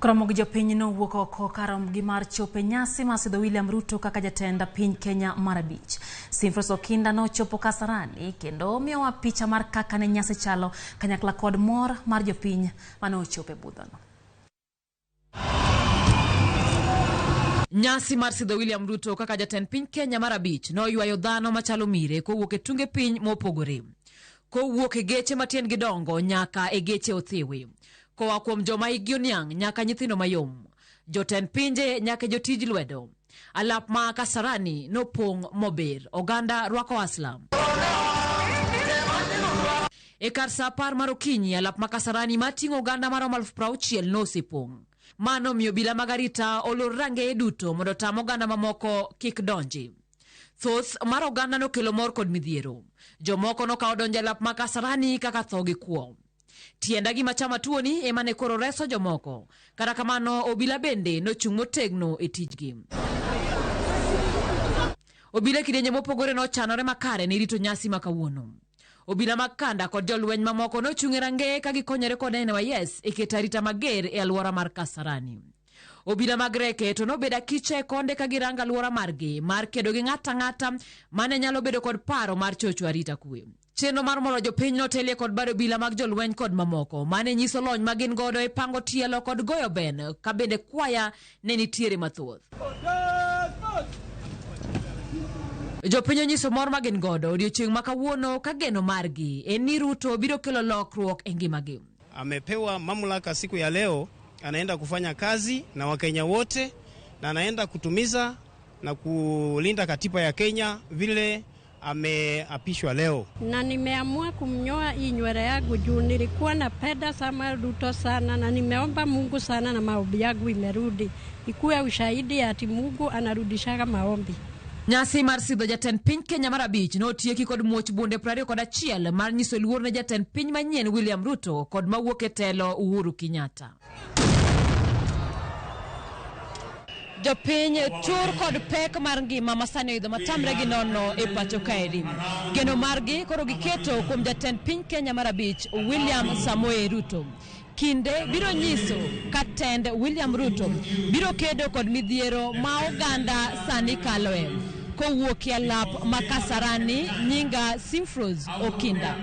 Koromo gi jopiny nowuok oko karomgi mar chopo e nyasi mar sidho William Ruto kaka jatend piny Kenya mar abich. Simfros Okinda nochopo Kasarani kendo miyowa picha mar kaka ne nyasi chalo kanyakla kod mor mar jopiny mane ochopo e budhono. Nyasi mar sidho William Ruto kaka jatend piny Kenya mar abich noywayo dhano machalo mire kowuok e tunge piny mopogore. Kowuok e geche matiendgi dongo nyaka e geche othiwi. Koa kuom joma hikgi oniang' nyaka nyithindo mayom. Jotend pinje nyaka jotij lwedo. Alap ma Kasarani nopong' mobir. Oganda rwako aslam. E kar sa 10 mar okinyi, alap ma Kasarani mating'o oganda maromo 60,000 nosepong'. Mano omiyo obila mag arita olor rangeye duto mondo otam oganda mamoko kik donji. Thoth mar oganda nokelo mor kod midhiero. Jomoko nokawo donjo e alap ma Kasarani kaka tho gi kwo. Tienda gima chama tuoni ema ne koro reso jomoko. Kata kamano, obila bende nochung' motegno e tijgi. Obila e kidienje mopogore nochanore makare ne rito nyasi ma kawuono. Obila mag kanda kod jolweny mamoko nochung' e rangeye ka gikonyore kod NYS e keto arita mager e alwora mar Kasarani. Obila mag reke to nobedo akicha e konde ka girango alwora margi mar kedo gi ng'ato ang'ata mane nyalo bedo kod paro mar chocho arita kwe. Chenro mar moro jopiny notelie kod bad obila mag jolweny kod mamoko mane nyiso lony ma gin godo e pango tielo kod goyo ben ka bende kwaya ne nitiere mathoth. Jopiny onyiso mor ma gin godo odiochieng' ma kawuono ka geno margi en ni Ruto biro kelo lokruok e ngimagi. Amepewa mamlaka siku ya leo, anaenda kufanya kazi na Wakenya wote na anaenda kutumiza na kulinda katiba ya Kenya vile ameapishwa leo. Na nimeamua kumnyoa hii nywele yangu juu nilikuwa napenda Samuel Ruto sana, na nimeomba Mungu sana na maombi yangu imerudi, ikuwe ushahidi ati Mungu anarudishaga maombi. Nyasi mar sidho jatend piny Kenya mar abich notieki kod muoch bunde 21 mar nyiso luor ne jatend piny manyien William Ruto kod mawuok e telo Uhuru Kenyatta. Jopiny tur kod pek mar ngima masani oidho matamre gi nono e pacho kaeri. Geno margi koro giketo kuom jatend piny Kenya mar abich William Samoei Ruto. Kinde biro nyiso ka tend William Ruto biro kedo kod midhiero ma oganda sani kaloe. Kowuok e alap ma Kasarani, nyinga Simfros Okinda.